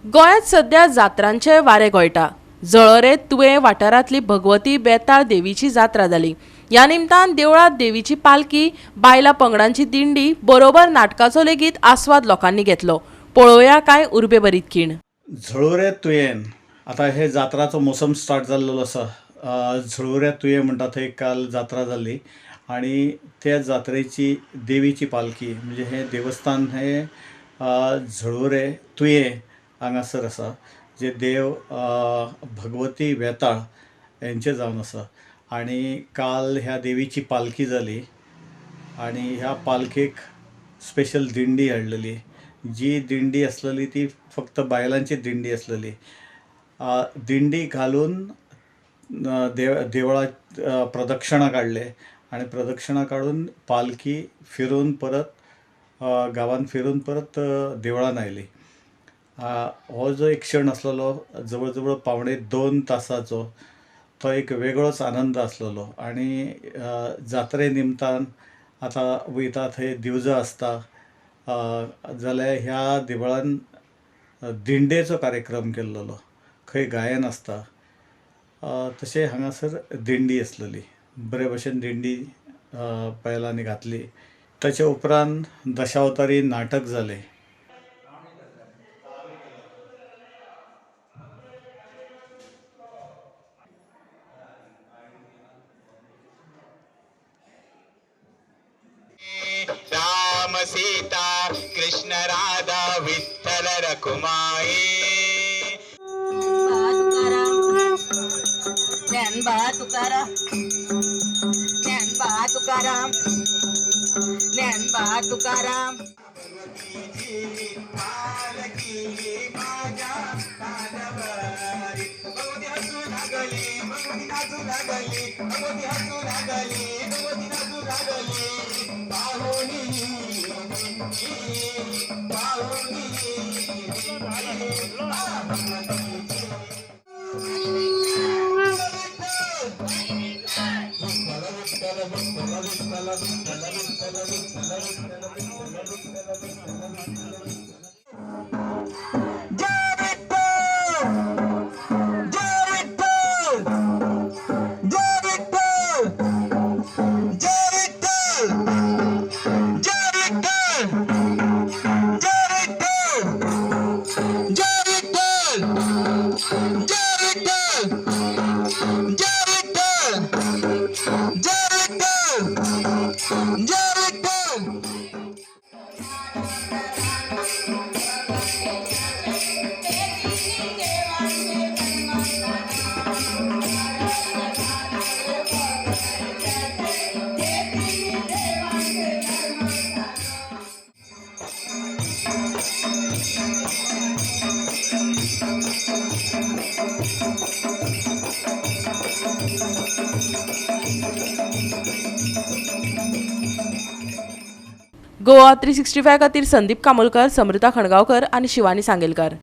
गोंयांत सध्या जात्रांचें वारें घोळटा. जळोरे तुयें वाठारांतली भगवती बेताळ देवीची जात्रा जाली. ह्या निमतान देवळांत देवीची पालखी, बायलां पंगडांची दिंडी बरोबर नाटकाचो लेगीत आस्वाद लोकांनी घेतलो. पळोवया कांय उर्बेभरीत खीण. झळुरे तुयेन आतां हे जात्राचो मोसम स्टार्ट जाल्लो आसा. झळुरे तुये म्हणटा थंय काल जात्रा जाल्ली आनी त्या जात्रेची देवीची पालखी म्हणजे हें देवस्थान हें झळुरे तुये हांगासर आसा, जे देव भगवती वेताळ हेंचे जावन आसा. आनी काल ह्या देवीची पालखी जाली आनी ह्या पालखेक स्पेशल दिंडी हाडलेली. जी दिंडी आसलेली ती फक्त बायलांची दिंडी आसलेली. दिंडी घालून देवळाक प्रदक्षिणा काडले आनी प्रदक्षिणा काडून पालखी फिरून परत गांवान फिरून परत देवळान आयली. हो जो एक क्षण आसलेलो जवळ जवळ 1.75 तासाचो, तो एक वेगळोच आनंद आसलेलो. आनी जात्रे निमतान आतां वयता थंय दिवजां आसता जाल्यार ह्या देवळान दिंडेचो कार्यक्रम केल्लो, खंय गायन आसता, तशें हांगासर दिंडी आसलेली. बरे भशेन दिंडी बायलांनी घातली. ताचे उपरांत दशावतारी नाटक जालें. राम सीता कृष्ण राधा विठ्ठल रखुमाई. ज्ञानबा तुकाराम, ज्ञानबा तुकाराम, ज्ञानबा तुकाराम. गोवा 365 खातीर संदीप कामोलकर, समृता खणगांवकर आनी शिवानी सांगेलकार.